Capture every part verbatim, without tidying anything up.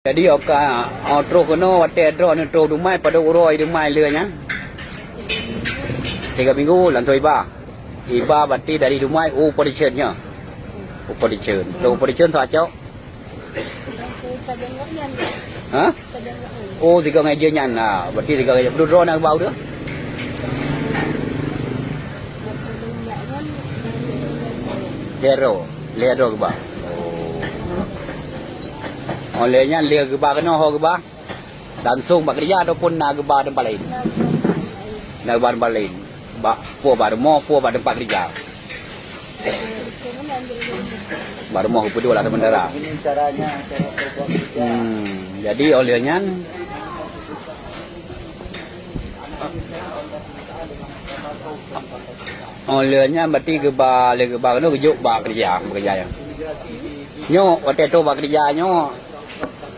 Jadi, oka, oh, troh keunoe watèe droeneuh troh dumai, padum uroe dumai lheueh nyan? Tiga minggu langsung iba. Iba berarti dari dumai operation nyan. Operation. Troh operation soe cok? Ha? Oh, sigoe ngon jih nyan. Ha, berarti sigoe ngon jih. Padum droe na geuba uroe? Lhèe droe. Lhèe droe geuba. Oh. Óh lheueh nyan lheueh geuba keunoe ho geuba? Langsung bak keureuja ataupun na geuba teumpat laén? Na geuba teumpat laén. Bak, peue bak rumoh, peue bak teumpat keureuja. Bak rumoh geupeudua lah sementara. Hmm, jadi óh lheueh nyan, óh lheueh nyan berarti geuba, lheueh geuba keunoe geujok bak keureuja, bak keureuja nyan. Nyoe, watèe troh bak keureuja nyoe,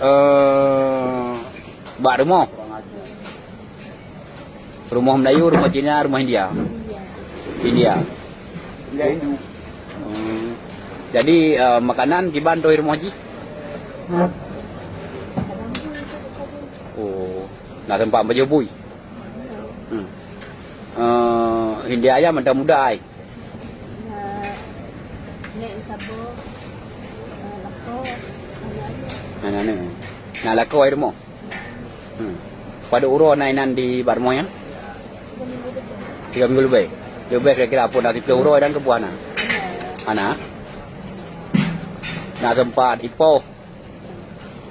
eh, bak rumoh. Rumoh Melayu, rumoh Cina, rumoh India? India. Hmm. Jadi, eh, makanan kiban troh rumoh jih? Oh, na teumpat bajèe bui. Hmm. Eh, India nyan mantong muda ai. Aneuk, aneuk. Na lakoe rumoh. Hmm. Padum uroe na inan di bak rumoh nyan? Tiga minggu leubeh. Leubeh kira-kira peue na siplôh uroe dan keubuah na? Hana. Na teumpat ipoh.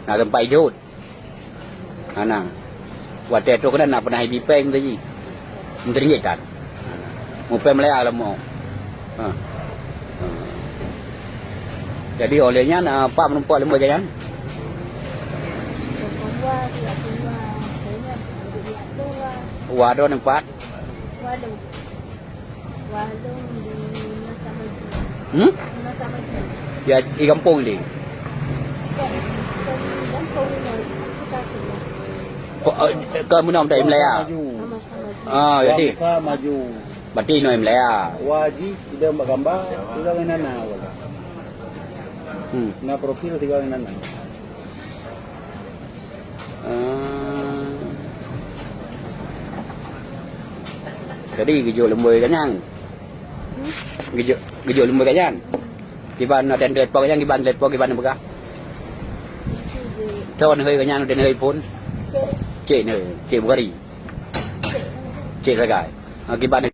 Na teumpat ijot. Hana. Watèe troh keunan na peunah ibi pèng teuh jih. Meuteuringgit that. Mupèng meulaya lom. Ha. Ha. Jadi óh lheueh nyan, ah, pat meurumpok leumbot gobnyan? Wa droeneuh pat? Walong di Masa Maju. Hmm? Masa Maju. Ya, di gampông ni. Bukan, bukan gampông ni, kita tu. Ko, eh, ka meunan dah Imlaya. Masa Maju. Ah, jadi. Masa Maju. Berarti inoe Imlaya. Waji, tidak gambar, tidak nana. Hmm. Na profil tidak nana. Ah. Jadi geujok leumboi gobnyan. Geujok, geujok leumboi gobnyan. Kiban na telepon gobnyan, kiban telepon, kiban peugah. Soe neuhôi gobnyan, neuhôi phôn. Cek neuhôi, Cek Bukhari. Cek sagai. Ha, kiban